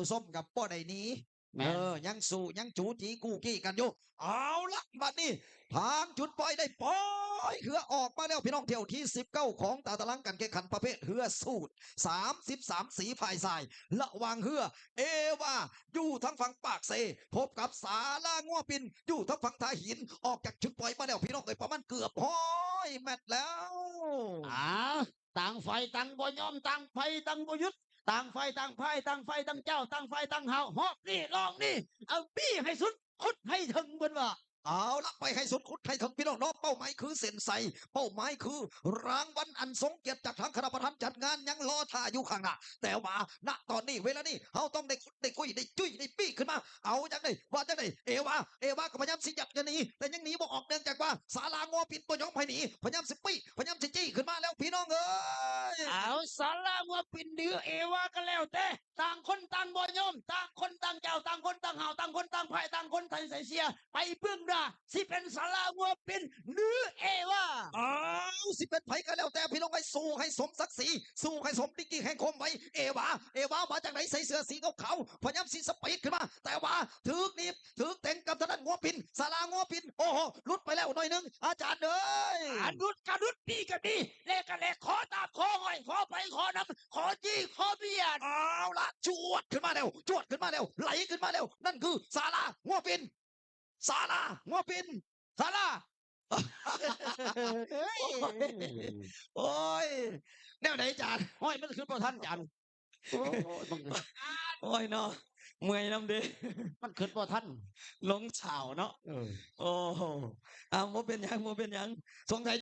ຜູ້ຊົມກໍບໍ່ໄດ້ໜີ ແມ່ນ ເອີ ຍັງສູ້ ຍັງຈູຈີກູ້ກີ້ກັນຢູ່. ເອົາລະ ບັດນີ້ທາງຈຸດປ່ອຍໄດ້ປ່ອຍເຮືອອອກມາແລ້ວ ພີ່ນ້ອງ, ຖ້ຽວທີສິບເກົ້າຂອງຕາຕະລາງການແຂ່ງຂັນປະເພດເຮືອສູດ ສາມສິບສາມສີຝ່າຍຊາຍ ລະຫວ່າງເຮືອເອວາຢູ່ທາງຝັ່ງປາກເຊ ພົບກັບສາລາງົວປິ່ນຢູ່ທາງຝັ່ງທ່າຫີນ. ອອກຈາກຈຸດປ່ອຍມາແລ້ວ ພີ່ນ້ອງເອີຍ ປະມານເກືອບຮ້ອຍແມັດແລ້ວ. ອາ ຕ່າງຝ່າຍຕ່າງບໍ່ຍອມ ຕ່າງຝ່າຍຕ່າງບໍ່ຢຸດ ຕ່າງຝ່າຍຕ່າງພ່າຍ ຕ່າງຝ່າຍຕ່າງຈາວ ຕ່າງຝ່າຍຕ່າງຫ້າວ ຮອບນີ້ລອງນີ້ ເອົາ ປີ້ໃຫ້ສຸດ ຂຸດໃຫ້ເຖິງ ເພິ່ນວ່າ. ເອົາລະ ໄປໃຫ້ສຸດ ຂຸດໃຫ້ເຖິງ ພີ່ນ້ອງເນາະ. ເປົ້າໝາຍຄືເສັ້ນໄຊ ເປົ້າໝາຍຄືລາງວັນອັນຊົງກຽດຈາກທາງຄະນະປະທານຈັດງານ ຍັງລໍຖ້າຢູ່ຂ້າງໜ້າ. ແຕ່ວ່າ ນະ ຕອນນີ້ ເວລານີ້ ເຮົາຕ້ອງໄດ້ຂຸດ ໄດ້ຄຸຍ ໄດ້ຈຸ້ຍ ໄດ້ປີ້ຂຶ້ນມາ. ເອົາຈັ່ງໃດ ວ່າຈັ່ງໃດ ເອວາ ເອວາກໍພະຍາຍາມຊິຍັດຈະໜີ ແຕ່ຍັງໜີບໍ່ອອກ ເນື່ອງຈາກວ່າສາລາງົວປິ່ນບໍ່ຍອມໃຫ້ໜີ ພະຍາຍາມຊິປີ້ ພະຍາຍາມຊິຈີ້ຂຶ້ນມາແລ້ວ ພີ່ນ້ອງເອີຍ. ເອົາ ສາລາງົວປິ່ນ ຫຼື ເອວາກໍແລ້ວແຕ່ ຕ່າງຄົນຕ່າງບໍ່ຍອມ ຕ່າງຄົນຕ່າງຈາວ ຕ່າງຄົນຕ່າງຫ້າວ ຕ່າງຄົນຕ່າງພ່າຍ ຕ່າງຄົນໃສ່ເສື້ອ ໄປເບື້ອງໜ້າ ຊິເປັນສາລາງົວປິ່ນ ຫຼື ເອວາ. ເອົາ ຊິເປັນໃຜກໍແລ້ວແຕ່ ພີ່ນ້ອງເອີຍ ສູ້ໃຫ້ສົມສັກສີ ສູ້ໃຫ້ສົມດິກກີແຫ່ງຄວາມໄວ. ເອວາ ເອວາມາຈາກໃດ ໃສ່ເສື້ອສີຂາວໆ ພະຍາຍາມຊິສະປີດຂຶ້ນມາ ແຕ່ວ່າຖືກໜີບ ຖືກເຕັງກັບທາງດ້ານງົວປິ່ນ ສາລາງົວປິ່ນ. ໂອ້ໂຫ ຫຼຸດໄປແລ້ວໜ້ອຍໜຶ່ງ ອາຈານເອີຍ. ອາ ຫຼຸດກະຫຼຸດ ປີ້ກະປີ້ ແລກກະແລກ ຂໍຕາບ ຂໍຫ້ອຍ ຂໍໄປ ຂໍນຳ ຂໍຈີ້ ຂໍບຽດ. ເອົາລະ ຈວດຂຶ້ນມາແລ້ວ ຈວດຂຶ້ນມາແລ້ວ ໄຫຼຂຶ້ນມາແລ້ວ ນັ້ນຄືສາລາງົວປິ່ນ ສາລາງົວປິ່ນ ສາລາ. ໂອ້ຍ ໂອ້ຍ ແນວໃດຈານ? ໂອ້ຍ ມັນຂຶ້ນບໍ່ທັນຈານ. ໂອ້ຍ ໂອ້ຍເນາະ ເມື່ອຍນຳເດ້ ມັນຂຶ້ນບໍ່ທັນ ລົງເຊົ້າເນາະ. ເອີ ໂອ້ ເອົາ ບໍ່ເປັນຫຍັງ ບໍ່ເປັນຫຍັງ ສົງໄສ